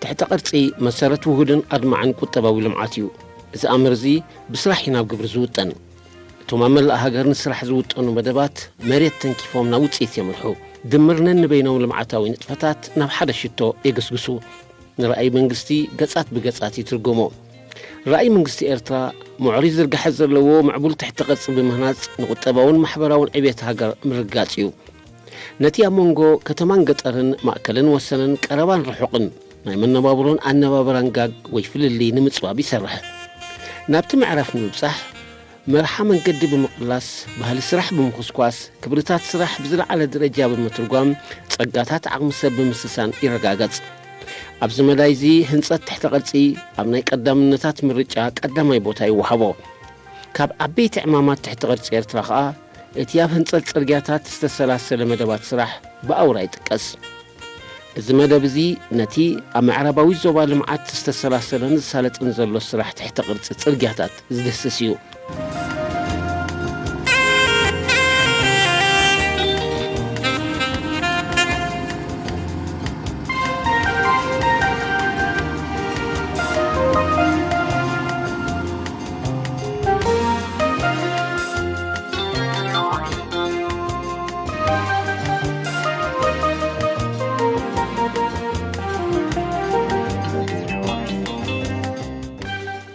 ትሕተ ቅርጺ መሰረት ውሁድን ኣድማዕን ቁጠባዊ ልምዓት እዩ። እዚ ኣምር እዚ ብስራሕ እዩ ናብ ግብሪ ዝውጠን። እቶም ኣብ መላእ ሃገር ንስራሕ ዝውጠኑ መደባት መሬት ተንኪፎም ናብ ውጽኢት የምርሑ። ድምር ነንበይኖም ልምዓታዊ ንጥፈታት ናብ ሓደ ሽቶ የግስግሱ። ንራእይ መንግስቲ ገጻት ብገጻት ይትርጎሞ። ራእይ መንግስቲ ኤርትራ ምዕሩይ ዝርጋሐ ዘለዎ ምዕቡል ትሕተ ቅርጺ ብምህናጽ ንቁጠባውን ማሕበራውን ዕቤት ሃገር ምርጋጽ እዩ። ነቲ ኣብ መንጎ ከተማን ገጠርን ማእከልን ወሰንን ቀረባን ርሑቕን ናይ መነባብሮን ኣነባብራን ጋግ ወይ ፍልልይ ንምጽባብ ይሰርሕ። ናብቲ ምዕራፍ ንምብጻሕ መርሓ መንገዲ ብምቕላስ፣ ባህሊ ስራሕ ብምኹስኳስ፣ ክብርታት ስራሕ ብዝለዓለ ደረጃ ብምትርጓም፣ ጸጋታት ዓቕሚ ሰብ ብምስሳን ይረጋገጽ። ኣብዚ መዳይ እዚ ህንጸት ትሕተ ቅርጺ ኣብ ናይ ቀዳምነታት ምርጫ ቀዳማይ ቦታ ይወሃቦ። ካብ ዓበይቲ ዕማማት ትሕተ ቅርጺ ኤርትራ ከኣ እቲ ኣብ ህንጸት ጽርግያታት ዝተሰላሰለ መደባት ስራሕ ብኣውራ ይጥቀስ። እዚ መደብ እዚ ነቲ ኣብ ምዕራባዊ ዞባ ልምዓት ዝተሰላሰለን ዝሳለጥን ዘሎ ስራሕ ትሕተ ቅርጺ ጽርግያታት ዝድህስስ እዩ።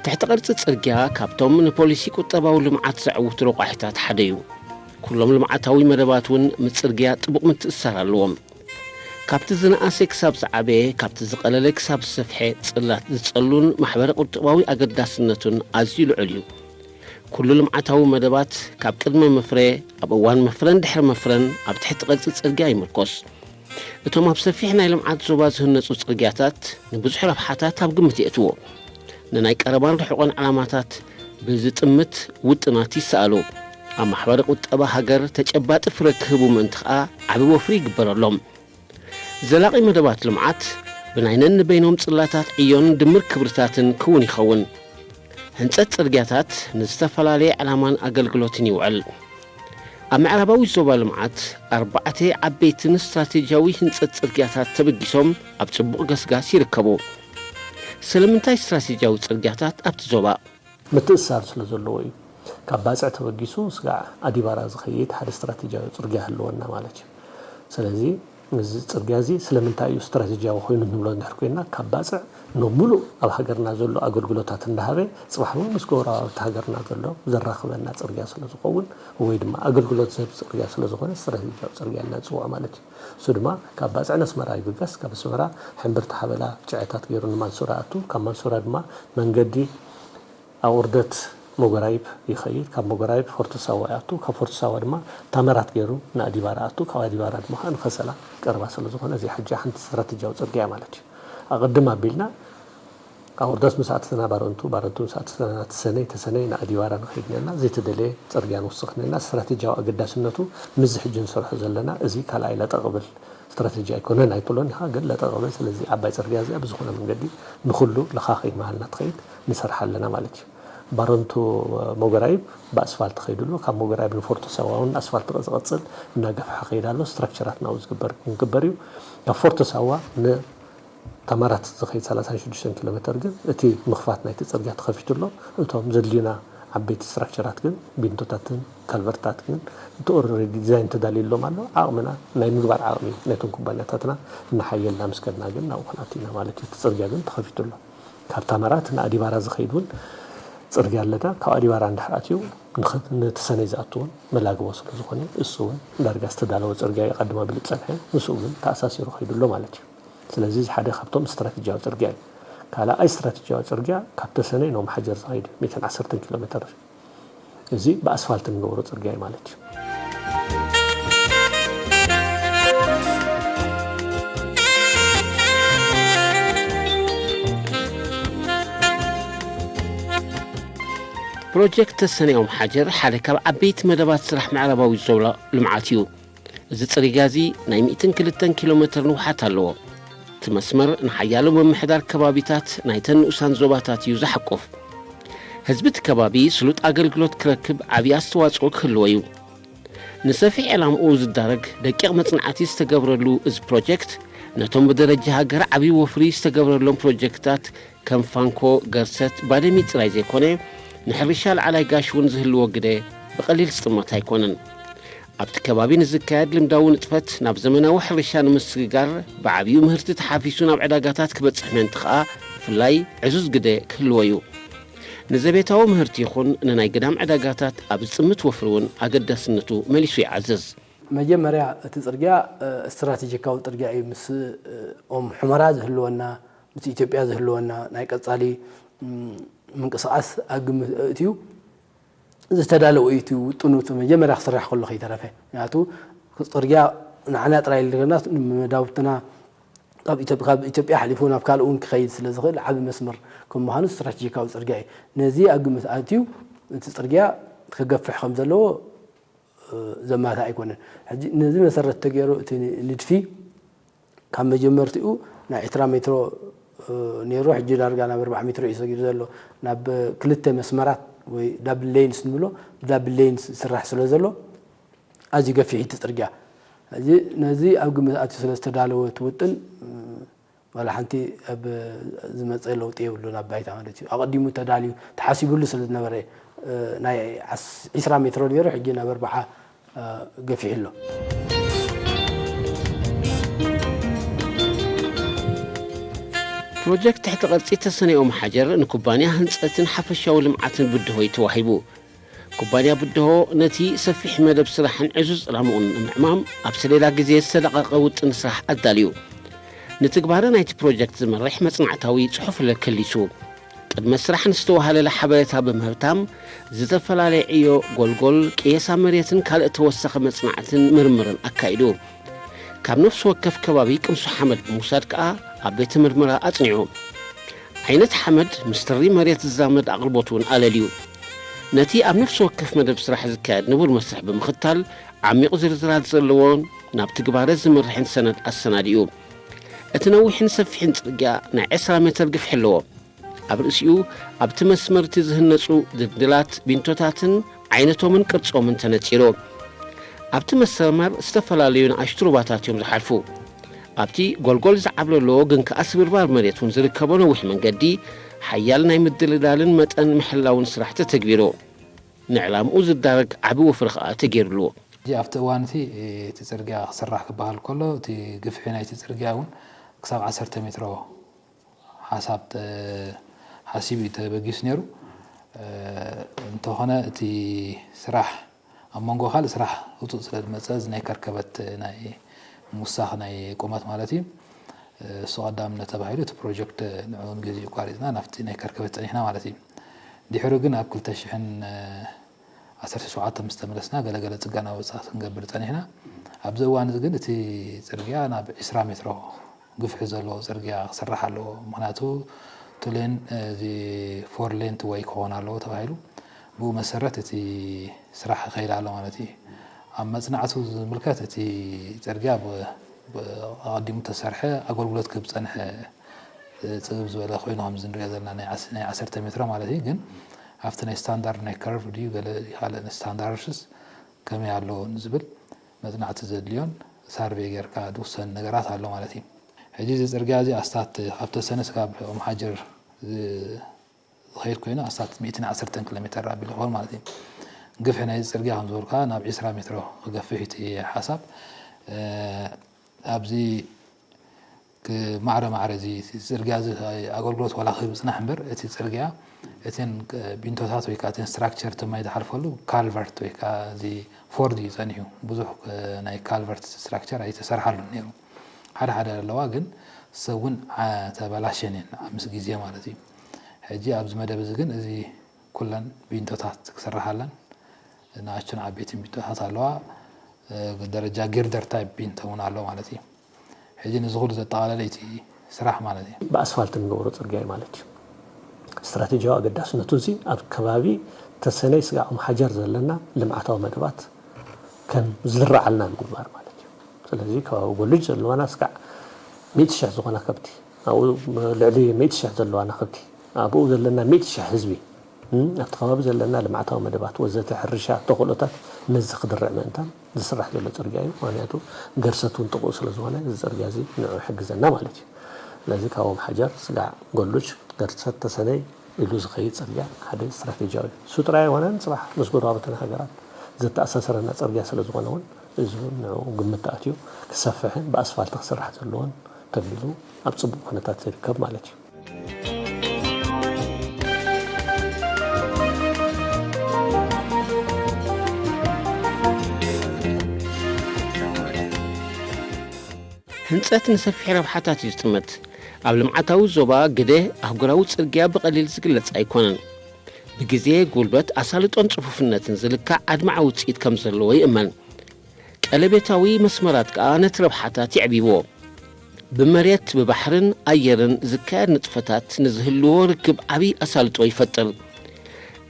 ትሕቲ ቅርጺ ጽርግያ ካብቶም ንፖሊሲ ቁጠባዊ ልምዓት ዘዕውቱ ረቋሒታት ሓደ እዩ። ኩሎም ልምዓታዊ መደባት እውን ምስ ጽርግያ ጥቡቕ ምትእስሳር ኣለዎም። ካብቲ ዝነኣሰ ክሳብ ዝዓበየ፣ ካብቲ ዝቐለለ ክሳብ ዝሰፍሐ ጽላት ዝጸሉን ማሕበረ ቁጠባዊ ኣገዳስነቱን ኣዝዩ ልዑል እዩ። ኩሉ ልምዓታዊ መደባት ካብ ቅድመ መፍረ፣ ኣብ እዋን መፍረን ድሕሪ መፍረን ኣብ ትሕቲ ቅርጺ ጽርግያ ይምርኮስ። እቶም ኣብ ሰፊሕ ናይ ልምዓት ዞባ ዝህነጹ ጽርግያታት ንብዙሕ ረብሓታት ኣብ ግምት የእትዎ። ንናይ ቀረባን ርሑቕን ዕላማታት ብዝጥምት ውጥናት ይሰኣሉ። ኣብ ማሕበረ ቁጠባ ሃገር ተጨባጢ ፍረ ክህቡ ምእንቲ ኸኣ ዓቢ ወፍሪ ይግበረሎም። ዘላቒ መደባት ልምዓት ብናይ ነንበይኖም ጽላታት ዕዮን ድምር ክብርታትን ክውን ይኸውን። ህንጸት ጽርግያታት ንዝተፈላለየ ዕላማን ኣገልግሎትን ይውዕል። ኣብ ምዕራባዊ ዞባ ልምዓት ኣርባዕተ ዓበይትን ስትራቴጂያዊ ህንጸት ጽርግያታት ተበጊሶም ኣብ ጽቡቕ ገስጋስ ይርከቡ። ስለምንታይ ስትራቴጂያዊ ጽርግያታት ኣብቲ ዞባ? ምትእስሳር ስለ ዘለዎ እዩ። ካብ ባጽዕ ተበጊሱ ስጋዕ ኣዲባራ ዝኸይድ ሓደ ስትራቴጂያዊ ጽርግያ ህልወና ማለት እዩ። ስለዚ እዚ ጽርግያ እዚ ስለምንታይ እዩ ስትራቴጂያዊ ኮይኑ ንብሎ እንድሕር ኮይና፣ ካብ ባጽዕ ንሙሉእ ኣብ ሃገርና ዘሎ ኣገልግሎታት እንዳሃበ፣ ጽባሕ እውን ምስ ጎረባብቲ ሃገርና ዘሎ ዘራኽበና ጽርግያ ስለ ዝኸውን፣ ወይ ድማ ኣገልግሎት ዝህብ ጽርግያ ስለ ዝኾነ ስትራቴጂያዊ ጽርግያ ኢልና ንጽውዖ ማለት እዩ። እሱ ድማ ካብ ባጽዕ ንኣስመራ ይብገስ፣ ካብ ኣስመራ ሕምብርቲ ሓበላ ጭዕታት ገይሩ ንማንሱራ ኣቱ፣ ካብ ማንሱራ ድማ መንገዲ ኣቑርደት መጎራይብ ይኸይድ። ካብ መጎራይብ ፎርቶ ሳዋ ይኣቱ። ካብ ፎርቶ ሳዋ ድማ ታመራት ገይሩ ንኣዲባራ ኣቱ። ካብ ኣዲባራ ድማ ከዓ ንኸሰላ ቀረባ ስለ ዝኾነ፣ እዚ ሕጂ ሓንቲ ስትራቴጂያዊ ጽርግያ ማለት እዩ። ኣቐድም ኣቢልና ኣቑርደት ምስ ኣተና ባረንቱ፣ ባረንቱ ምስ ኣተና ተሰነይ፣ ተሰነይ ንኣዲባራ ንኸይድ ነና፣ ዘይተደለየ ጽርግያ ንውስኽ ነና። ስትራቴጂያዊ ኣገዳስነቱ ምስዚ ሕጂ ንሰርሖ ዘለና እዚ ካልኣይ ለጠቕብል ስትራቴጂ ኣይኮነን ኣይትብሎን ኢኻ፣ ግን ለጠቕብል። ስለዚ ዓባይ ጽርግያ እዚኣ ብዝኾነ መንገዲ ንኹሉ ለኻኺ መሃልና ትኸይድ ንሰርሓ ኣለና ማለት እዩ። ባረንቱ መጎራይብ ብኣስፋልት ከይዱ ኣሎ። ካብ መጎራይብ ንፎርቶ ሳዋ እውን ኣስፋልት ዝቐጽል እናገፍሐ ከይድ ኣሎ። ስትራክቸራት ናብኡ ዝግበር ክንግበር እዩ። ካብ ፎርቶ ሳዋ ንታማራት ዝኸይድ ሰላሳን ሽዱሽተን ኪሎ ሜተር ግን እቲ ምኽፋት ናይቲ ጽርግያ ተኸፊቱ ኣሎ። እቶም ዘድልዩና ዓበይቲ ስትራክቸራት ግን፣ ቢንቶታትን ካልቨርታት ግን እቲ ኦልሬዲ ዲዛይን ተዳልዩሎም ኣሎ። ዓቕምና ናይ ምግባር ዓቕሚ ናይቶም ኩባንያታትና እናሓየልና ምስ ከድና ግን ናብኡ ክንኣትው ኢና ማለት እዩ። እቲ ጽርግያ ግን ተኸፊቱ ኣሎ። ካብ ታማራት ንኣዲባራ ዝኸይድ እውን ጽርግያ ኣለና። ካብ ኣዲባራ እንድሕር ኣትዩ ንኸ-፣ ነቲ ሰነይ ዝኣቱ እውን መላግቦ ስለ ዝኾነ እሱ እውን ዳርጋ ዝተዳለወ ጽርግያ እዩ። ቀድማ ብልጽ ጸንሐ ምስኡ እውን ተኣሳሲሩ ከይዱ ኣሎ ማለት እዩ። ስለዚ እዚ ሓደ ካብቶም ስትራቴጂያዊ ጽርግያ እዩ። ካልኣይ ስትራቴጂያዊ ጽርግያ ካብ ተሰነይ ናብ መሓጀር ዝኸይድ እዩ፣ ሚእትን ዓሰርተን ኪሎ ሜተር። እዚ ብኣስፋልት ንገብሮ ጽርግያ እዩ ማለት እዩ። ፕሮጀክት ተሰነይ ኦም ሓጀር ሓደ ካብ ዓበይቲ መደባት ስራሕ ምዕራባዊ ዞባ ልምዓት እዩ። እዚ ጽርግያ እዚ ናይ ሚእትን ክልተን ኪሎ ሜተር ንውሓት ኣለዎ። እቲ መስመር ንሓያሎ ምምሕዳር ከባቢታት ናይተን ንኡሳን ዞባታት እዩ ዝሓቁፍ። ህዝቢ እቲ ከባቢ ስሉጥ ኣገልግሎት ክረክብ ዓብዪ ኣስተዋጽኦ ክህልዎ እዩ። ንሰፊሕ ዕላምኡ ዝዳረግ ደቂቕ መጽናዕቲ ዝተገብረሉ እዚ ፕሮጀክት፣ ነቶም ብደረጃ ሃገር ዓብዪ ወፍሪ ዝተገብረሎም ፕሮጀክትታት ከም ፋንኮ፣ ገርሰት፣ ባደሚ ጥራይ ዘይኮነ፣ ንሕርሻ ላዕላይ ጋሽ እውን ዝህልዎ ግደ ብቐሊል ዝጥመት ኣይኮነን። ኣብቲ ከባቢ ንዝካየድ ልምዳዊ ንጥፈት ናብ ዘመናዊ ሕርሻ ንምስግጋር፣ ብዓብዩ ምህርቲ ተሓፊሱ ናብ ዕዳጋታት ክበጽሕ ምእንቲ ኸኣ ብፍላይ ዕዙዝ ግደ ክህልዎ እዩ። ንዘቤታዊ ምህርቲ ይኹን ንናይ ግዳም ዕዳጋታት ኣብ ዝጥምት ወፍሪ እውን ኣገዳስነቱ መሊሱ ይዓዝዝ። መጀመርያ እቲ ጽርግያ፣ እ፣ ስትራቴጂካዊ ጽርግያ እዩ። ምስ፣ እ፣ ኦም ሑመራ ዝህልወና፣ ምስ ኢትዮጵያ ዝህልወና ናይ ቀጻሊ፣ ም፣ ምንቅስቓስ ኣብ ግምት ኣእትዩ ዝተዳለወ እዩ። እቲ ውጥኑ እቲ መጀመርያ ክስራሕ ከሎ ከይተረፈ። ምክንያቱ ጽርግያ ንዓና ጥራይ ኢልናስ ንመዳውብትና ካብ ኢትዮጵ-፣ ካብ ኢትዮጵያ ሓሊፉ ናብ ካልእ እውን ክኸይድ ስለ ዝኽእል ዓቢ መስመር ከም ምዃኑ ስትራቴጂካዊ ጽርግያ እዩ። ነዚ ኣብ ግምት ኣእትዩ እቲ ጽርግያ ክገፍሕ ከም ዘለዎ፣ እ፣ ዘማትእ ኣይኮነን። ሕጂ ነዚ መሰረት ተገይሩ እቲ ንድፊ ካብ መጀመርትኡ ናይ ዕስራ ሜትሮ፣ እ፣ ነይሩ፣ ሕጂ ዳርጋ ናብ ኣርባዓ ሜትሮ እዩ ሰጊሩ ዘሎ። ናብ ክልተ መስመራት ወይ ዳብል ሌንስ ንብሎ፣ ብዳብል ሌንስ ዝስራሕ ስለ ዘሎ ኣዝዩ ገፊሕ እቲ ጽርግያ። ሕጂ ነዚ ኣብ ግምት ኣትዩ ስለ ዝተዳለወ እቲ ውጥን፣ እ፣ ዋላ ሓንቲ ኣብ ዝመጸ ለውጢ የብሉን ኣብ ባይታ ማለት እዩ። ኣቐዲሙ ተዳልዩ ተሓሲቡሉ ስለ ዝነበረ፣ እ፣ ናይ ዓስ-፣ ዕስራ ሜትሮ ነይሩ፣ ሕጂ ናብ ኣርባዓ፣ እ፣ ገፊሑ ኣሎ። ፕሮጀክት ትሕቲ ቅርጺ ተሰነይ ኦም ሓጀር ንኩባንያ ህንጸትን ሓፈሻዊ ልምዓትን ብድሆ እዩ ተዋሂቡ። ኩባንያ ብድሆ ነቲ ሰፊሕ መደብ ስራሕን ዕዙዝ ዕላምኡን ንምዕማም ኣብ ሰሌዳ ግዜ ዝተለቐቐ ውጥን ስራሕ ኣዳልዩ። ንትግባረ ናይቲ ፕሮጀክት ዝመርሕ መጽናዕታዊ ጽሑፍ ለከሊሱ። ቅድመ ስራሕ ንዝተዋሃለለ ሓበሬታ ብምህብታም ዝተፈላለየ ዕዮ ጎልጎል፣ ቅየሳ መሬትን ካልእ ተወሳኺ መጽናዕትን ምርምርን ኣካይዱ። ካብ ነፍሲ ወከፍ ከባቢ ቅምሶ ሓመድ ብምውሳድ ከኣ ኣብ ቤተ ምርመራ ኣጽኒዑ። ዓይነት ሓመድ ምስ ትሪ መሬት ዝዛመድ ኣቕርቦት እውን ኣለልዩ። ነቲ ኣብ ነፍሲ ወከፍ መደብ ስራሕ ዝካየድ ንቡር መስርሕ ብምኽታል ዓሚቕ ዝርዝራት ዘለዎን ናብ ትግባረ ዝምርሕን ሰነድ ኣሰናዲኡ። እቲ ነዊሕን ሰፊሕን ጽርግያ ናይ ዕስራ ሜተር ግፍሒ ኣለዎ። ኣብ ርእሲኡ ኣብቲ መስመር እቲ ዝህነጹ ድልድላት፣ ቢንቶታትን ዓይነቶምን ቅርጾምን ተነጺሩ። ኣብቲ መስመር ዝተፈላለዩ ንኣሽቱ ሩባታት እዮም ዝሓልፉ። ኣብቲ ጎልጎል ዝዓብለሎ ግን ከኣ ስብርባር መሬት እውን ዝርከቦ ነዊሕ መንገዲ፣ ሓያል ናይ ምድልዳልን መጠን ምሕላውን ስራሕ ተተግቢሩ። ንዕላምኡ ዝዳረግ ዓቢ ወፍሪ ከኣ ተገይሩሉ። ሕጂ ኣብቲ እዋን እቲ፣ እቲ ጽርግያ ክስራሕ ክበሃል ከሎ፣ እቲ ግፍሒ ናይቲ ጽርግያ እውን ክሳብ ዓሰርተ ሜትሮ ሓሳብ ተ-፣ ሓሲቡ እዩ ተበጊሱ ነይሩ። እ፣ እንተኾነ እቲ ስራሕ ኣብ መንጎ ካልእ ስራሕ ህጹጽ ስለ ዝመጸ፣ እዚ ናይ ከርከበት ናይ ምውሳኽ ናይ ቁመት ማለት እዩ፣ እ፣ እሱ ቀዳምነት ተባሂሉ እቲ ፕሮጀክት ንዕኡ ንግዚኡ ኣቋሪጽና ናብቲ ናይ ከርከበት ጸኒሕና ማለት እዩ። ድሕሪ ግን ኣብ ክልተ ሽሕን ዓሰርተ ሸውዓተ ምስ ተመለስና ገለገለ ጽገና ወጻእ ክንገብር ጸኒሕና። ኣብዚ እዋን እዚ ግን እቲ ጽርግያ ናብ ዕስራ ሜትሮ ግፍሒ ዘለዎ ጽርግያ ክስራሕ ኣለዎ። ምኽንያቱ ቱ ሌን፣ እዚ ፎር ሌን ቱ ወይ ክኸውን ኣለዎ ተባሂሉ። ብኡ መሰረት እቲ ስራሕ ይኸይድ ኣሎ ማለት እዩ። ኣብ መጽናዕቱ ዝምልከት እቲ ጽርግያ ብ-፣ ብ-፣ ኣቐዲሙ ተሰርሐ ኣገልግሎት ክህብ ዝጸንሐ ጽብብ ዝበለ ኮይኑ ከምዚ ንሪኦ ዘለና ናይ ዓስ-፣ ናይ ዓሰርተ ሜትሮ ማለት እዩ። ግን ኣብቲ ናይ ስታንዳርድ ናይ ከርቭ ድዩ ገለ ካልእ ስታንዳርድስ ከመይ ኣሎ ንዝብል መጽናዕቲ ዘድልዮን ሳርቬይ ጌርካ ዝውሰን ነገራት ኣሎ ማለት እዩ። ሕጂ እዚ ጽርግያ እዚ ኣስታት ካብ ተሰነስ ካብ ኦም ሓጀር ዝ-፣ ዝኸይድ ኮይኑ ኣስታት ሚእትን ዓሰርተን ኪሎ ሜተር ኣቢሉ ይኸውን ማለት እዩ። ግፍሒ ናይ ጽርግያ ከም ዝበልካ ናብ ዒስራ ሜትሮ ክገፍሕ እዩ እቲ ሓሳብ። ኣብዚ ማዕረ ማዕረ እዚ ጽርግያ እዚ ኣገልግሎት ዋላ ክህብ ይጽናሕ እምበር፣ እቲ ጽርግያ እተን ቢንቶታት ወይ ከዓ እተን ስትራክቸር እቲ ማይ ዝሓልፈሉ ካልቨርት ወይ ከዓ እዚ ፎርድ እዩ ጸኒሑ። ብዙሕ ናይ ካልቨርት ስትራክቸር ኣይተሰርሓሉን ነይሩ። ሓደ ሓደ ኣለዋ ግን ሰብ እውን ተበላሸን እየን ምስ ግዜ ማለት እዩ። ሕጂ ኣብዚ መደብ እዚ ግን እዚ ኩለን ቢንቶታት ክስርሓለን ንኣሽቱን ዓበይትን ቢንቶታት ኣለዋ። ደረጃ ጊርደር ታይፕ ቢንቶ እውን ኣሎ ማለት እዩ። ሕጂ ንዚ ኩሉ ዘጠቓለለ እቲ ስራሕ ማለት እዩ። ብኣስፋልት ንገብሮ ፅርግያ እዩ ማለት እዩ። ስትራቴጂያዊ ኣገዳስነቱ እዚ ኣብ ከባቢ ተሰነይ ስጋዕ ኦምሓጀር ዘለና ልምዓታዊ መደባት ከም ዝዝረዓልና ምግባር ማለት እዩ። ስለዚ ከባቢ ጎልጅ ዘለዋና ስጋዕ ሚእቲ ሽሕ ዝኾና ከብቲ ኣብኡ ልዕሊ ሚእቲ ሽሕ ዘለዋና ከብቲ ኣብኡ ዘለና ሚእቲ ሽሕ ህዝቢ ኣብቲ ከባቢ ዘለና ልምዓታዊ መደባት ወዘተ ሕርሻ ተኽእሎታት ነዚ ክድርዕ ምእንታን ዝስራሕ ዘሎ ፅርግያ እዩ። ምክንያቱ ገርሰት እውን ጥቕኡ ስለ ዝኾነ እዚ ፅርግያ እዚ ንዑ ይሕግዘና ማለት እዩ። ስለዚ ካብ ኦም ሓጀር ስጋዕ ጎሉጅ ገርሰት ተሰነይ ኢሉ ዝኸይድ ፅርግያ ሓደ ስትራቴጂያዊ እዩ። እሱ ጥራይ ኣይኮነን፣ ፅባሕ ምስ ጎረባብትና ሃገራት ዘተኣሳሰረና ፅርግያ ስለ ዝኾነ እውን እዚ እውን ንዑ ግምት ተኣትዩ ክሰፍሕን ብኣስፋልት ክስራሕ ዘለዎን ተቢሉ ኣብ ፅቡቕ ኩነታት ዝርከብ ማለት እዩ። ህንፀት ንሰፊሕ ረብሓታት እዩ ዝጥምት። ኣብ ልምዓታዊ ዞባ ግደ ኣህጉራዊ ፅርግያ ብቐሊል ዝግለፅ ኣይኮነን። ብግዜ፣ ጉልበት፣ ኣሳልጦን ፅፉፍነትን ዝልካዕ ኣድማዒ ውፅኢት ከም ዘለዎ ይእመን። ቀለቤታዊ መስመራት ከኣ ነቲ ረብሓታት የዕብይዎ። ብመሬት፣ ብባሕርን ኣየርን ዝካየድ ንጥፈታት ንዝህልዎ ርክብ ዓብዪ ኣሳልጦ ይፈጥር።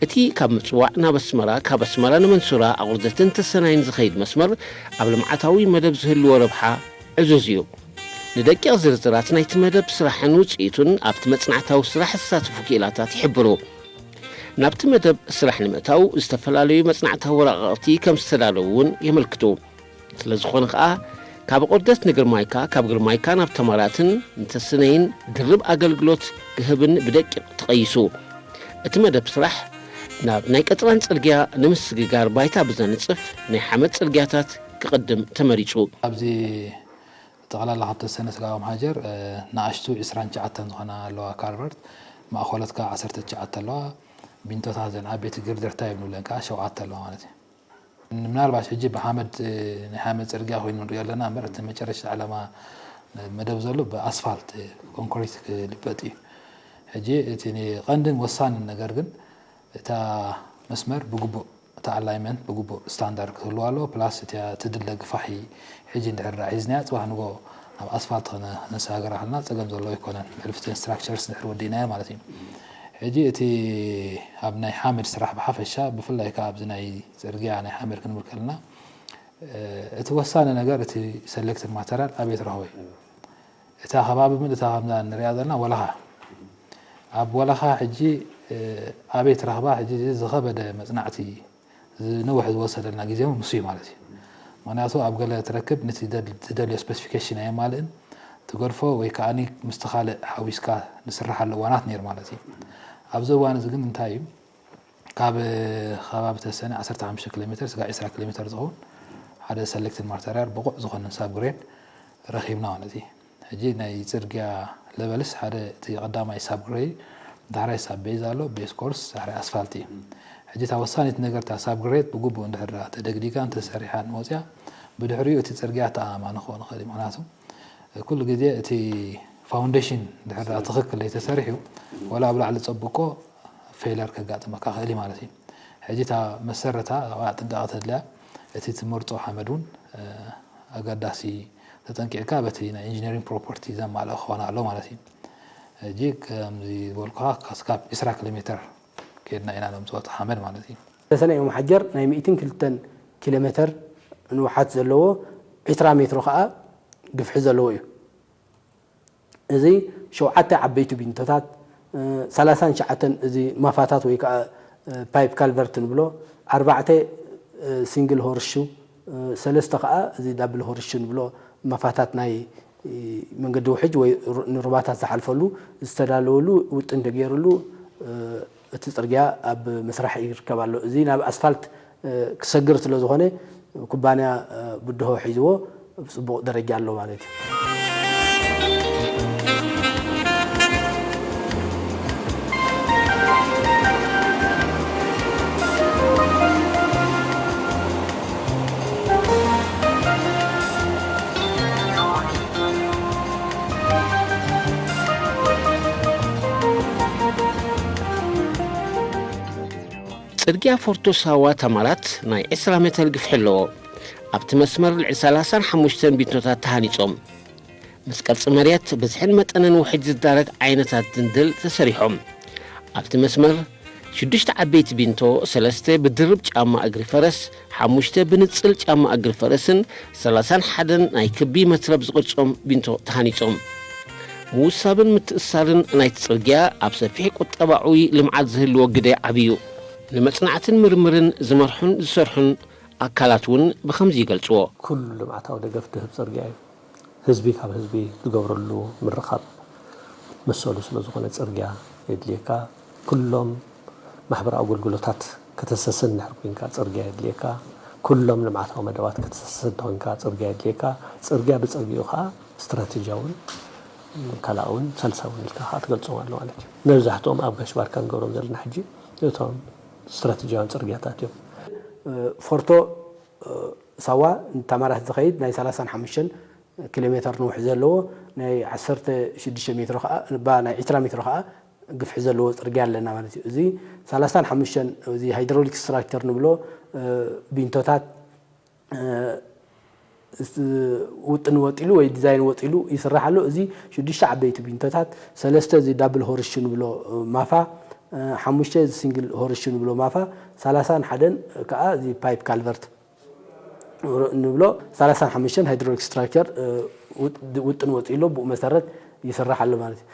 እቲ ካብ ምጽዋዕ ናብ ኣስመራ፣ ካብ ኣስመራ ንመንሱራ፣ ኣቑርደትን ተሰናይን ዝኸይድ መስመር ኣብ ልምዓታዊ መደብ ዝህልዎ ረብሓ ዕዙዝ እዩ። ንደቂቕ ዝርዝራት ናይቲ መደብ ስራሕን ውጽኢቱን ኣብቲ መጽናዕታዊ ስራሕ ዝሳተፉ ክኢላታት ይሕብሩ። ናብቲ መደብ ስራሕ ንምእታው ዝተፈላለዩ መጽናዕታዊ ወረቓቕቲ ከም ዝተዳለዉ እውን የመልክቱ። ስለ ዝኾነ ከኣ ካብ ኣቑርደት ንግርማይካ፣ ካብ ግርማይካ ናብ ተማራትን ንተስነይን ድርብ ኣገልግሎት ክህብን ብደቂቕ ተቐይሱ። እቲ መደብ ስራሕ ናብ ናይ ቀጥራን ጽርግያ ንምስግጋር ባይታ ብዘንጽፍ ናይ ሓመድ ጽርግያታት ክቕድም ተመሪጹ። ኣብዚ ጠቕላላ ካብ ተሰነ ስጋብ ኦምሓጀር ንኣሽቱ ዒስራን ትሽዓተን ዝኾና ኣለዋ ካልቨርት፣ ማእኸሎት ከዓ ዓሰርተ ትሽዓተ ኣለዋ። ቢንቶታት ዘን ዓበይቲ ግርደር ታይፕ ንብለን ከዓ ሸውዓተ ኣለዋ ማለት እዩ። ምናልባት ሕጂ ብሓመድ ናይ ሓመድ ፅርግያ ኮይኑ ንሪኦ ኣለና እምበር እቲ መጨረሻ ዕላማ መደብ ዘሎ ብኣስፋልት ኮንክሪት ክልበጥ እዩ። ሕጂ እቲ ቀንድን ወሳንን ነገር ግን እታ መስመር ብግቡእ እታ ኣላይመንት ብግቡእ ስታንዳርድ ክትህልዋ ኣለዎ ፕላስ እቲያ ትድለ ግፋሒ ሕጂ እንድሕር ደኣ ሒዝናያ ፅባሕ ንጎ ናብ ኣስፋልት ከነሰጋግራ ከለና ፀገም ዘለዎ ኣይኮነን ልዕሊ ፍትን ስትራክቸርስ እንድሕር ወዲእናዮ ማለት እዩ። ሕጂ እቲ ኣብ ናይ ሓመድ ስራሕ ብሓፈሻ ብፍላይ ከዓ ኣብዚ ናይ ፅርግያ ናይ ሓመድ ክንብል ከለና እቲ ወሳኒ ነገር እቲ ሰሌክትድ ማተርያል ኣበይ ትረኽቦ እዩ። እታ ከባቢ ምልእታ ከምዛ ንሪኣ ዘለና ወለኻ ኣብ ወለኻ ሕጂ ኣበይ ትረኽባ ሕጂ ዝኸበደ መፅናዕቲ ዝነውሕ ዝወሰደልና ግዜ እውን ንሱ እዩ ማለት እዩ። ምክንያቱ ኣብ ገለ ትረክብ ነቲ ትደልዮ ስፔሲፊኬሽን ኣየማልእን ትገድፎ ወይ ከዓ ምስቲ ካልእ ሓዊስካ ዝስርሓሉ እዋናት ነይሩ ማለት እዩ። ኣብዚ እዋን እዚ ግን እንታይ እዩ ካብ ከባቢ ተሰነ ዓሰርተ ሓሙሽተ ኪሎ ሜትር ስጋዕ ዒስራ ኪሎ ሜትር ዝኸውን ሓደ ሰሌክትድ ማተርያል ብቑዕ ዝኾነ ሳብ ግሬድ ረኺብና ማለት እዩ። ሕጂ ናይ ፅርግያ ለቨልስ ሓደ እቲ ቀዳማይ ሳብ ግሬድ ዳሕራይ ሳብ ቤዝ ኣሎ ቤዝ ኮርስ ዳሕራይ ኣስፋልት እዩ። ሕጂ እታ ወሳኒት ነገር እታ ሳብ ግሬድ ብግቡእ እንድሕር ተደግዲጋ እንተሰሪሓ ንወፅያ ብድሕሪኡ እቲ ፅርግያ ተኣማኒ ክኸውን ይኽእል እዩ። ምክንያቱ ኩሉ ግዜ እቲ ፋውንዴሽን ድሕር ትኽክል ዘይተሰሪሑ ወላ ኣብ ላዕሊ ፀብቆ ፌለር ከጋጥመካ ክእል ማለት እዩ። ሕጂ እታ መሰረታ ጥንቃቐ ተድልያ እቲ ትመርፆ ሓመድ እውን ኣገዳሲ ተጠንቂቕካ በቲ ናይ ኢንጂነሪንግ ፕሮፐርቲ ዘማልእ ክኾን ኣሎ ማለት እዩ። ሕጂ ከምዚ ዝበልኩኻ ካስካብ ዒስራ ኪሎ ሜትር ከድና ኢና ነምፅኦ ሓመድ ማለት እዩ። ተሰነይ ኦም ሓጀር ናይ ሚእትን ክልተን ኪሎ ሜትር ንውሓት ዘለዎ ዒስራ ሜትሮ ከዓ ግፍሒ ዘለዎ እዩ። እዚ ሸውዓተ ዓበይቲ ቢንቶታት፣ ሰላሳን ትሽዓተን እዚ ማፋታት ወይ ከዓ ፓይፕ ካልቨርት ንብሎ፣ ኣርባዕተ ሲንግል ሆርሹ፣ ሰለስተ ከዓ እዚ ዳብል ሆርሹ ንብሎ ማፋታት ናይ መንገዲ ውሕጅ ወይ ንሩባታት ዝሓልፈሉ ዝተዳለወሉ ውጥን ተገይሩሉ እ፣ እቲ ጽርግያ ኣብ ምስራሕ ይርከብ ኣሎ። እዚ ናብ ኣስፋልት፣ እ፣ ክሰግር ስለ ዝኾነ፣ ኩባንያ፣ እ፣ ብድሆ ሒዝዎ ኣብ ጽቡቕ ደረጃ ኣሎ ማለት እዩ። ጽርግያ ፎርቶ ሳዋ ታማራት ናይ ዕስራ ሜተር ግፍሒ ኣለዎ። ኣብቲ መስመር ልዕሊ ሰላሳን ሓሙሽተን ቢንቶታት ተሃኒጾም። ምስ ቅርጺ መሬት፣ ብዝሕን መጠንን ውሕጅ ዝዳረግ ዓይነታት ድንድል ተሰሪሖም። ኣብቲ መስመር ሽዱሽተ ዓበይቲ ቢንቶ፣ ሰለስተ ብድርብ ጫማ እግሪ ፈረስ፣ ሓሙሽተ ብንጽል ጫማ እግሪ ፈረስን ሰላሳን ሓደን ናይ ክቢ መትረብ ዝቕርጾም ቢንቶ ተሃኒጾም። ምውሳብን ምትእስሳርን ናይቲ ጽርግያ ኣብ ሰፊሕ ቁጠባዊ ልምዓት ዝህልዎ ግደ ዓብዩ። ንመጽናዕትን ምርምርን ዝመርሑን ዝሰርሑን ኣካላት እውን ብኸምዚ ይገልጽዎ። ኩሉ ልምዓታዊ ደገፍ ድህብ ጽርግያ እዩ። ህዝቢ ካብ ህዝቢ ዝገብረሉ ምርኻብ መሰሉ ስለ ዝኾነ ጽርግያ የድልየካ። ኩሎም ማሕበራዊ ኣገልግሎታት ከተሰስን እንድሕር ኮንካ ጽርግያ የድልየካ። ኩሎም ልምዓታዊ መደባት ከተሰስን እንተ ኮንካ ጽርግያ የድልየካ። ጽርግያ ብጸግኡ ከኣ ስትራቴጂያውን ካልኣውን ሳልሳውን ኢልካ ከኣ ትገልጾም ኣሎ ማለት እዩ። መብዛሕትኦም ኣብ ጋሽ ባርካ ንገብሮም ዘለና ሕጂ እቶም ስትራቴጂያውን ጽርግያታት እዮም። ፎርቶ ሳዋ ንታማራት ዝኸይድ ናይ ሰላሳን ሓሙሽተን ኪሎ ሜተር ንውሕ ዘለዎ፣ ናይ ዓሰርተ ሽዱሽተ ሜትሮ ከኣ፣ ባ ናይ ዕስራ ሜትሮ ከኣ ግፍሒ ዘለዎ ጽርግያ ኣለና ማለት እዩ። እዚ ሰላሳን ሓሙሽተን፣ እዚ ሃይድሮሊክ ስትራክቸር ንብሎ፣ እ፣ ቢንቶታት፣ እ፣ ስ-፣ ውጥን ወጢሉ ወይ ዲዛይን ወጢሉ ይስራሕ ኣሎ። እዚ ሽዱሽተ ዓበይቲ ቢንቶታት፣ ሰለስተ እዚ ዳብል ሆርስ ንብሎ፣ እ፣ ማፋ፣ እ፣ ሓሙሽተ እዚ ሲንግል ሆርስ ንብሎ ማፋ፣ ሰላሳን ሓደን ከኣ እዚ ፓይፕ ካልቨርት ንብሎ ሰላሳን ሓሙሽተን ሃይድሮሊክ ስትራክቸር፣ እ፣ ውጥ-፣ ውጥን ወፂእሎ ብኡ መሰረት ይስራሕ ኣሎ ማለት እዩ።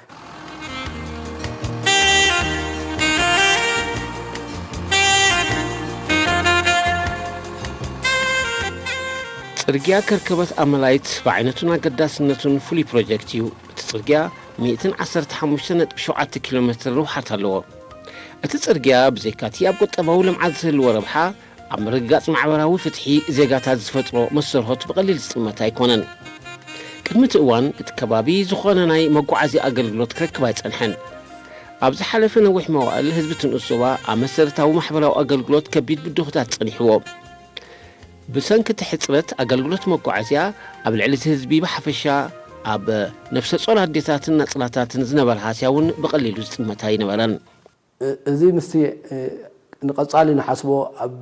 ጽርግያ ከርከበት ኣመላይት ብዓይነቱን ኣገዳስነቱን ፍሉይ ፕሮጀክት እዩ። እቲ ጽርግያ ሚእትን ዓሰርተ ሓሙሽተ ነጥቢ ሸውዓተ ኪሎ ሜትር ርውሓት ኣለዎ። እቲ ጽርግያ ብዘይካቲ ኣብ ቁጠባዊ ልምዓት ዝህልዎ ረብሓ፣ ኣብ ምርግጋጽ ማሕበራዊ ፍትሒ ዜጋታት ዝፈጥሮ መሰርሆት ብቐሊል ዝጥመት ኣይኮነን። ቅድሚ እቲ እዋን እቲ ከባቢ ዝኾነ ናይ መጓዓዝያ ኣገልግሎት ክረክብ ኣይጸንሐን። ኣብ ዝሓለፈ ነዊሕ መዋእል ህዝቢ እቲ ንኡስ ዞባ ኣብ መሰረታዊ ማሕበራዊ ኣገልግሎት ከቢድ ብድሆታት ጸኒሕዎ። ብሰንኪ እቲ ሕጽረት ኣገልግሎት መጓዓዝያ ኣብ ልዕሊ እቲ ህዝቢ ብሓፈሻ ኣብ ነፍሰ ጾር ኣዴታትን ናጽላታትን ዝነበረ ሃስያ እውን ብቐሊሉ ዝጥመት ኣይነበረን። እ-፣ እዚ ምስቲ፣ እ፣ ንቐጻሊ ንሓስቦ ኣብ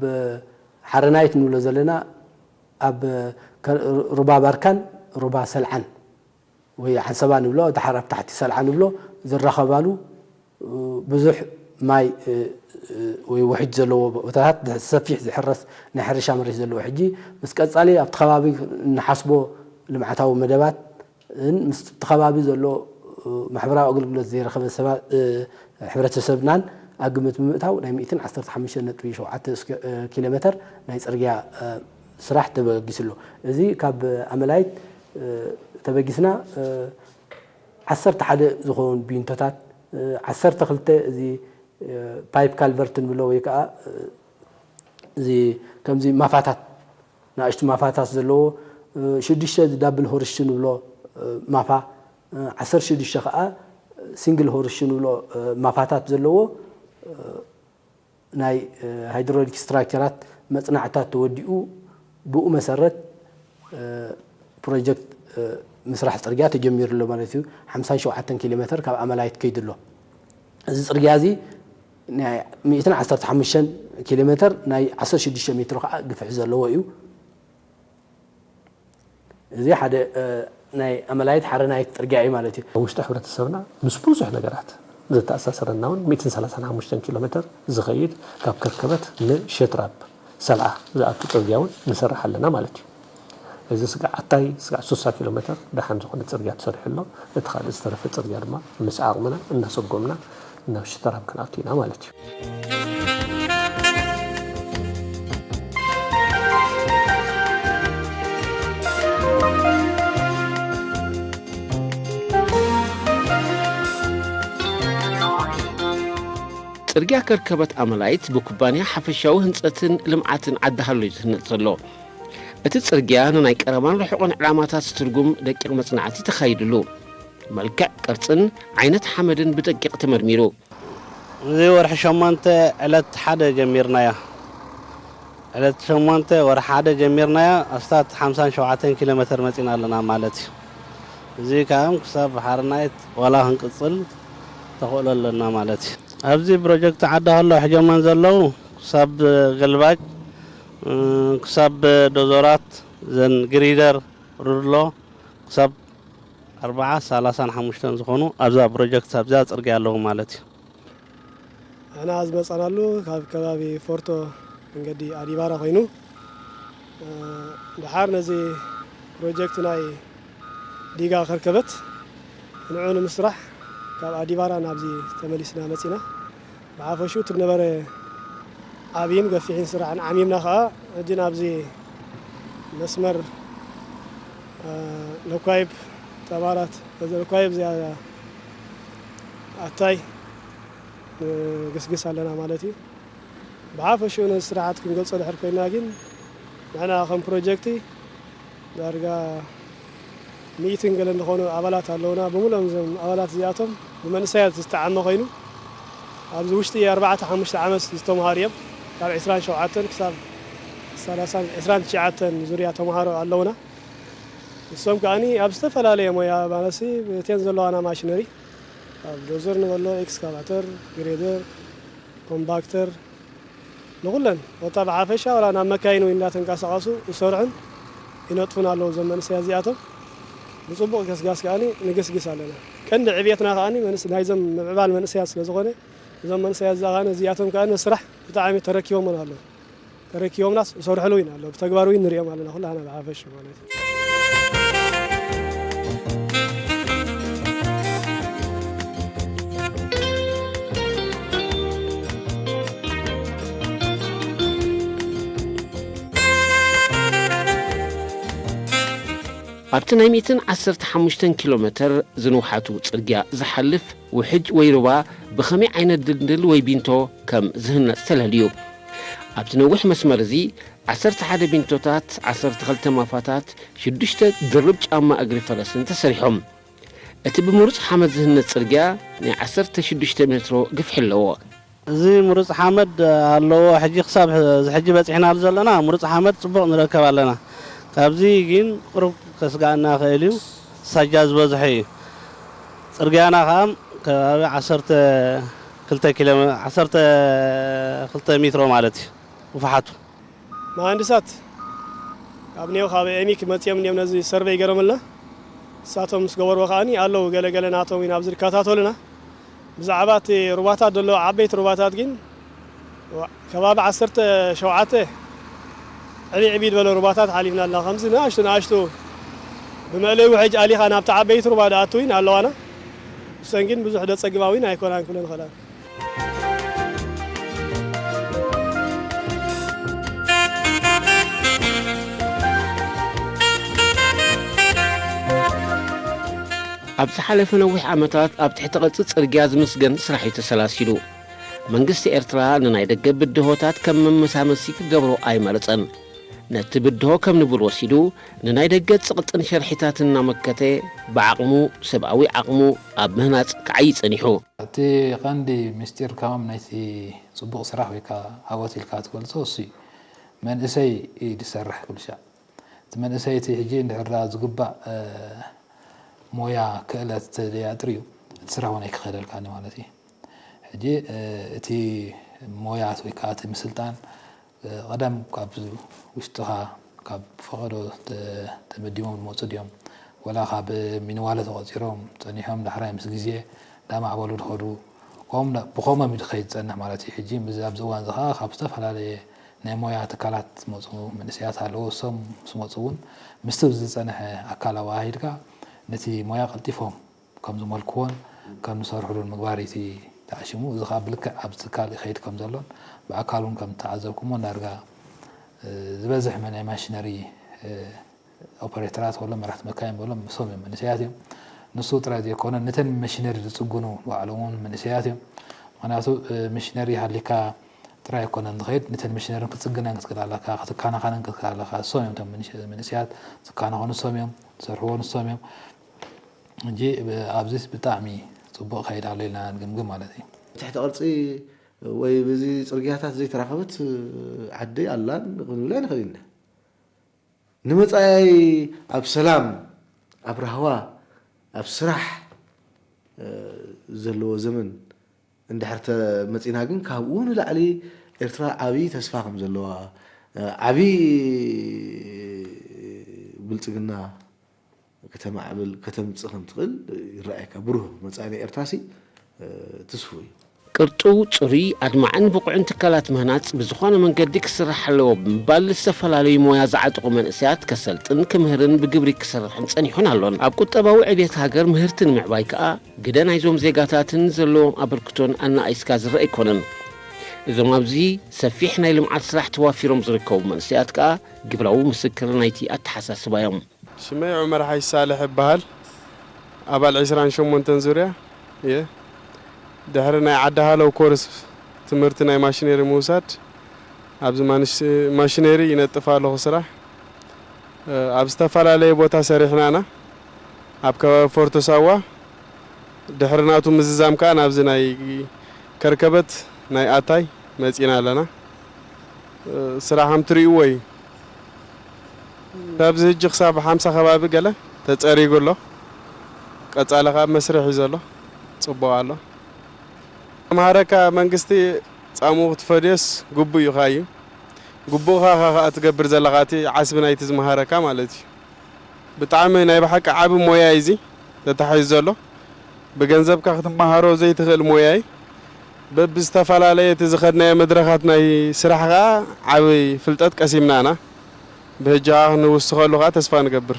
ሓረናይት ንብሎ ዘለና ኣብ ከ-፣ ሩባ ባርካን ሩባ ሰልዓን ወይ ዓንሰባ ንብሎ፣ ድሓር ኣብ ታሕቲ ሰልዓ ንብሎ ዝራኸባሉ፣ እ፣ ብዙሕ ማይ፣ እ፣ እ፣ ወይ ውሕጅ ዘለዎ ቦታታት፣ ሰፊሕ ዝሕረስ ናይ ሕርሻ መሬት ዘለዎ፣ ሕጂ ምስ ቀጻሊ ኣብቲ ከባቢ ንሓስቦ ልምዓታዊ መደባት ን ምስቲ ከባቢ ዘሎ፣ እ፣ ማሕበራዊ ኣገልግሎት ዘይረኸበ ሰባ-፣ እ፣ ሕብረተሰብናን ኣብ ግምት ብምእታው ናይ ሚእትን ዓሰርተ ሓሙሽተን ነጥቢ ሸውዓተ እስኪ-፣ እ፣ ኪሎ ሜተር ናይ ጽርግያ፣ እ፣ ስራሕ ተበጊሱ ኣሎ። እዚ ካብ ኣመላይት፣ እ፣ ተበጊስና፣ እ፣ ዓሰርተ ሓደ ዝኾኑ ቢንቶታት፣ እ፣ ዓሰርተ ክልተ እዚ፣ እ፣ ፓይፕ ካልቨርት ንብሎ ወይ ከዓ፣ እ፣ እዚ ከምዚ ማፋታት፣ ንኣሽቱ ማፋታት ዘለዎ፣ እ፣ ሽዱሽተ እዚ ዳብል ሆርስ ንብሎ፣ እ፣ ማፋ፣ እ፣ ዓሰርተ ሽዱሽተ ከዓ ሲንግል ሆርስ ንብሎ፣ እ፣ ማፋታት ዘለዎ፣ እ፣ ናይ፣ እ፣ ሃይድሮሊክ ስትራክቸራት መጽናዕታት ተወዲኡ፣ ብኡ መሰረት፣ እ፣ ፕሮጀክት፣ እ፣ ምስራሕ ጽርግያ ተጀሚሩ ኣሎ ማለት እዩ። ሓምሳን ሸውዓተን ኪሎ ሜተር ካብ ኣመላይት ከይዱ ኣሎ። እዚ ጽርግያ እዚ ናይ ሚእትን ዓሰርተ ሓሙሽተን ኪሎ ሜተር፣ ናይ ዓሰርተ ሽዱሽተ ሜትሮ ከዓ ግፍሒ ዘለዎ እዩ። እዚ ሓደ፣ እ፣ ናይ ኣመላይት ሓረናይት ጽርግያ እዩ ማለት እዩ። ኣብ ውሽጢ ሕብረተሰብና ምስ ብዙሕ ነገራት ዘተኣሳሰረና እውን ሚእትን ሰላሳን ሓሙሽተን ኪሎ ሜተር ዝኸይድ ካብ ከርከበት ንሸትራብ ሰልዓ ዝኣቱ ጽርግያ እውን ንሰርሕ ኣለና ማለት እዩ። እዚ ስጋዕ ኣታይ ስጋዕ ሱሳ ኪሎ ሜተር ደሓን ዝኾነ ጽርግያ ተሰሪሑ ኣሎ። እቲ ካልእ ዝተረፈ ጽርግያ ድማ ምስ ዓቕምና እናሰጎምና ናብ ሽተራብ ክንኣቱ ኢና ማለት እዩ። ጽርግያ ከርከበት ኣመላይት ብኩባንያ ሓፈሻዊ ህንጸትን ልምዓትን ዓዲ ሃሎ እዩ ዝህነጽ ዘሎ። እቲ ጽርግያ ንናይ ቀረባን ርሑቕን ዕላማታት ዝትርጉም ደቂቕ መጽናዕቲ ተኻይድሉ። መልክዕ፣ ቅርጽን ዓይነት ሓመድን ብደቂቕ ተመርሚሩ። እዚ ወርሒ ሸሞንተ ዕለት ሓደ ጀሚርናዮ። ዕለት ሸሞንተ ወርሒ ሓደ ጀሚርናዮ፣ ኣስታት ሓምሳን ሸውዓተን ኪሎ ሜተር መጺና ኣለና ማለት እዩ። እዚ ከኣ ክሳብ ሓርናይት ዋላ ክንቅጽል ተኽእሎ ኣለና ማለት እዩ። ኣብዚ ፕሮጀክት ዓዲ ከሎ ሕጀመን ዘለዉ ክሳብ ገልባጭ፣ እ፣ ክሳብ ዶዞራት፣ ዘን ግሪደር፣ ሩድሎ፣ ክሳብ ኣርብዓ፣ ሰላሳን ሓሙሽተን ዝኾኑ ኣብዛ ፕሮጀክት ኣብዛ ጽርግያ ኣለዉ ማለት እዩ። ንሕና ዝመጻናሉ ካብ ከባቢ ፎርቶ መንገዲ ኣዲባራ ኮይኑ፣ እ፣ ድሓር ነዚ ፕሮጀክት ናይ ዲጋ ከርከበት ንዕኡ ንምስራሕ ካብ ኣዲባራ ናብዚ ተመሊስና መጺና። ብሓፈሹ እቲ ነበረ ዓብይን ገፊሕን ስራሕን ዓሚምና ከኣ ሕጂ ናብዚ መስመር፣ እ፣ ለኳይብ ጠባራት፣ ነዚ ለኳይብ እዚኣ ኣታይ ንግስግስ ኣለና ማለት እዩ። ብሓፈሽኡ ነዚ ስራሓት ክንገልጾ ድሕር ኮይና ግን ንሕና ከም ፕሮጀክቲ ዳርጋ ሚእትን ገለን ዝኾኑ ኣባላት ኣለዉና። ብምሉኦም እዞም ኣባላት እዚኣቶም ብመንእሰያት ዝተዓመ ኮይኑ ኣብዚ ውሽጢ ኣርባዕተ ሓሙሽተ ዓመት ዝተምሃሩ እዮም። ካብ ዕስራን ሸውዓተን ክሳብ ሰላሳን ዕስራን ትሽዓተን ዙርያ ተምሃሮ ኣለዉና። ንሶም ከኣኒ ኣብ ዝተፈላለየ ሞያ ማለትሲ እተን ዘለዋና ማሽነሪ ኣብ ዶዘር ንበሎ፣ ኤክስካቫተር፣ ግሬደር፣ ኮምባክተር ንኹለን ወታ ብሓፈሻ ዋላ ናብ መካይን ወይ እንዳተንቀሳቐሱ ይሰርሑን ይነጥፉን ኣለዉ። እዞም መንእሰያት እዚኣቶም ብጽቡቕ ገስጋስ ከኣኒ ንግስግስ ኣለና። ቀንዲ ዕብየትና ከኣኒ መንስ-፣ ናይዞም ምዕባል መንእሰያት ስለ ዝኾነ እዞም መንእሰያት እዛ ከኣኒ እዚኣቶም ከኣኒ ስራሕ ብጣዕሚ ተረኪቦም ኣለዉ። ተረኪቦምናስ ይሰርሕሉ ኢና ኣለዉ። ብተግባር እውን ንሪኦም ኣለና ኩላህና ብሓፈሽ ማለት እዩ። ኣብቲ ናይ ሚእትን ዓሰርተ ሓሙሽተን ኪሎ ሜተር ዝንውሓቱ ጽርግያ ዝሓልፍ ውሕጅ ወይ ሩባ ብኸመይ ዓይነት ድልድል ወይ ቢንቶ ከም ዝህነጽ ተላልዩ። ኣብቲ ነዊሕ መስመር እዚ ዓሰርተ ሓደ ቢንቶታት፣ ዓሰርተ ክልተ ማፋታት፣ ሽዱሽተ ድርብ ጫማ እግሪ ፈረስን ተሰሪሖም። እቲ ብምሩጽ ሓመድ ዝህነጽ ጽርግያ ናይ ዓሰርተ ሽዱሽተ ሜትሮ ግፍሒ ኣለዎ። እዚ ምሩጽ ሓመድ ኣለዎ። ሕጂ ክሳብ እዚ ሕጂ በጺሕናሉ ዘለና ምሩጽ ሓመድ ጽቡቕ ንረከብ ኣለና። ካብዚ ግን ቁሩብ ከስጋእና ይኽእል እዩ። ሳጃ ዝበዝሐ እዩ። ጽርግያና ከኣ ከባቢ ዓሰርተ ክልተ ኪሎ፣ ዓሰርተ ክልተ ሜትሮ ማለት እዩ ውፍሓቱ። መሃንድሳት ካብ ኔው ካብ ኤሚክ መጺኦም እዮም ነዚ ሰርቬይ ገይሮምልና። ንሳቶም ምስ ገበርዎ ከኣኒ ኣለዉ ገለ ገለ ናቶም ኢና ኣብዚ ዝከታተሉና። ብዛዕባ እቲ ሩባታት ዘሎ ዓበይቲ ሩባታት ግን ዋ-፣ ከባቢ ዓሰርተ ሸውዓተ ዕብይ ዕብይ ዝበለ ሩባታት ሓሊፍና ኣለና። ከምዚ ንኣሽቱ ንኣሽቱ ብመእለይ ውሕጅ ኣሊኻ ናብቲ ዓበይቲ ሩባ ድኣቱ እውን ኣለዋና። እሰን ግን ብዙሕ ደጸግባ እውን ኣይኮናን ክብለን ይኽእላን። ኣብ ዝሓለፈ ነዊሕ ዓመታት ኣብ ትሕቲ ቅርጺ ጽርግያ ዝምስገን ስራሕ እዩ ተሰላሲሉ። መንግስቲ ኤርትራ ንናይ ደገ ብድሆታት ከም መመሳመሲ ክገብሮ ኣይመረጸን። ነቲ ብድሆ ከም ንቡር ወሲዱ፣ ንናይ ደገ ጽቕጥን ሸርሒታትን እናመከተ፣ ብዓቕሙ፣ ሰብኣዊ ዓቕሙ ኣብ ምህናጽ ክዓዪ ጸኒሑ። እቲ ቀንዲ ምስጢር ከም ናይቲ ጽቡቕ ስራሕ ወይ ከኣ ዓወት ኢልካ ትገልጾ እሱ እዩ። መንእሰይ እዩ ዝሰርሕ ኩሉ ሻዕ። እቲ መንእሰይ እቲ ሕጂ እንድሕር ደኣ ዝግባእ፣ እ፣ ሞያ ክእለት ተደያጥር እዩ፣ እቲ ስራሕ እውን ኣይክኸደልካን እዩ ማለት እዩ። ሕጂ፣ እ፣ እቲ ሞያ ወይ ከዓ እቲ ምስልጣን፣ እ፣ ቀደም ካብ ውሽጥኻ፣ ካብ ፈቐዶ ተ-፣ ተመዲቦም ዝመፁ ድዮም? ወላ ካብ ሚንዋለ ተቖፂሮም ፀኒሖም ዳሕራይ ምስ ግዜ እንዳማዕበሉ ዝኸዱ፣ ከምኡ እንዳ-፣ ብኸምኦም እዩ ዝኸይድ ዝፀንሕ ማለት እዩ። ሕጂ ምስ-፣ ኣብዚ እዋን እዚ ከዓ ካብ ዝተፈላለየ ናይ ሞያ ትካላት ዝመፁ መንእሰያት ኣለዉ። እሶም ምስ መፁ እውን ምስቲ ዝፀንሐ ኣካል ኣወሃሂድካ ነቲ ሞያ ቀልጢፎም ከም ዝመልክዎን ከም ዝሰርሕሉን ምግባር እዩ እቲ ተዓሺሙ። እዚ ከዓ ብልክዕ ኣብዚ ትካል ይኸይድ ከም ዘሎን ብኣካል እውን ከም ዝተዓዘብኩሞ ዳርጋ፣ እ፣ ዝበዝሕ ናይ ማሽነሪ፣ እ፣ ኦፐሬተራት በሎም መራሕቲ መካይን በሎም ምስኦም እዮም መንእሰያት እዮም። ንሱ ጥራይ ዘይኮነ ነተን መሽነሪ ዝፅግኑ ባዕሎም እውን መንእሰያት እዮም። ምክንያቱ፣ እ፣ ሚሽነሪ ሃሊካ ጥራይ ኣይኮነን ዝኸይድ፣ ነተን ሚሽነርን ክትጽግነን ክትክእል ኣለካ፣ ክትከናኸነን ክትክእል ኣለካ። እሶም እዮም እቶም ምንሽ-፣ መንእሰያት ዝከናኸኑ እሶም እዮም፣ ዝሰርሕዎ ንሶም እዮም። ሕጂ ብ-፣ ኣብዚስ ብጣዕሚ ጽቡቕ ከይድ ኣሎ ኢልና ንግምግም ማለት እዩ። ትሕቲ ቅርጺ ወይ በዚ ጽርግያታት ዘይተራኸበት ዓዲ ኣላን ክንብላ ንኽእል ኢና። ንመጻኢ ኣብ ሰላም፣ ኣብ ራህዋ፣ ኣብ ስራሕ፣ እ፣ ዘለዎ ዘመን እንድሕር ተመጺና ግን ካብኡ ንላዕሊ ኤርትራ ዓቢ ተስፋ ከም ዘለዋ፣ እ፣ ዓቢ ብልጽግና ከተማዕብል፣ ከተምጽእ ከም ትኽእል ይረኣየካ። ብሩህ መጻኢ ናይ ኤርትራሲ፣ እ፣ ትስፉው እዩ። ቅርጡው፣ ጽሩይ፣ ኣድማዕን ብቑዕን ትካላት ምህናጽ ብዝኾነ መንገዲ ክስራሕ ኣለዎ ብምባል ዝተፈላለዩ ሞያ ዝዓጠቑ መንእሰያት ከሰልጥን ክምህርን ብግብሪ ክሰርሕን ጸኒሑን ኣሎን። ኣብ ቁጠባዊ ዕብየት ሃገር ምህርቲ ንምዕባይ ከኣ ግደ ናይዞም ዜጋታትን ዘለዎም ኣበርክቶን ኣነኣኢስካ ዝረኣ ኣይኮነን። እዞም ኣብዚ ሰፊሕ ናይ ልምዓት ስራሕ ተዋፊሮም ዝርከቡ መንእሰያት ከኣ ግብራዊ ምስክር ናይቲ ኣተሓሳስባ እዮም። ሽመይ ዑመር ሓይሽ ሳልሕ እበሃል። ኣባል ዕስራን ሸሞንተን ዙርያ እየ። ድሕሪ ናይ ዓዲ ሃለው ኮርስ ትምህርቲ ናይ ማሽነሪ ምውሳድ፣ ኣብዚ ማንሽ-፣ ማሽነሪ ይነጥፍ ኣለኹ ስራሕ። እ፣ ኣብ ዝተፈላለየ ቦታ ሰሪሕና ኢና። ኣብ ከባቢ ፎርቶ ሳዋ፣ ድሕሪ ናቱ ምዝዛም ከኣ ናብዚ ናይ ከርከበት ናይ ኣታይ መጺና ኣለና። እ፣ ስራሕ ከም ትርእይዎ እዩ። ካብዚ ሕጂ ክሳብ ሓምሳ ከባቢ ገለ ተጸሪጉ ኣሎ። ቀጻሊ ከኣ መስርሕ እዩ ዘሎ። ጽቡቕ ኣሎ። መሃረካ መንግስቲ ጻምኡ ክትፈድዮስ ግቡእ እዩ ከኣ እዩ። ግቡእኻ ከኣ ትገብር ዘለኻ እቲ ዓስቢ ናይቲ ዝመሃረካ ማለት እዩ። ብጣዕሚ ናይ ብሓቂ ዓቢ ሞያ እዩ እዚ ተታሒዙ ዘሎ። ብገንዘብካ ክትመሃሮ ዘይትኽእል ሞያ እዩ። በብዝተፈላለየ እቲ ዝኸድናዮ መድረኻት ናይ ስራሕ ከኣ ዓቢ ፍልጠት ቀሲምና ኢና። ብሕጂ ከኣ ክንውስኸሉ ከኣ ተስፋ ንገብር።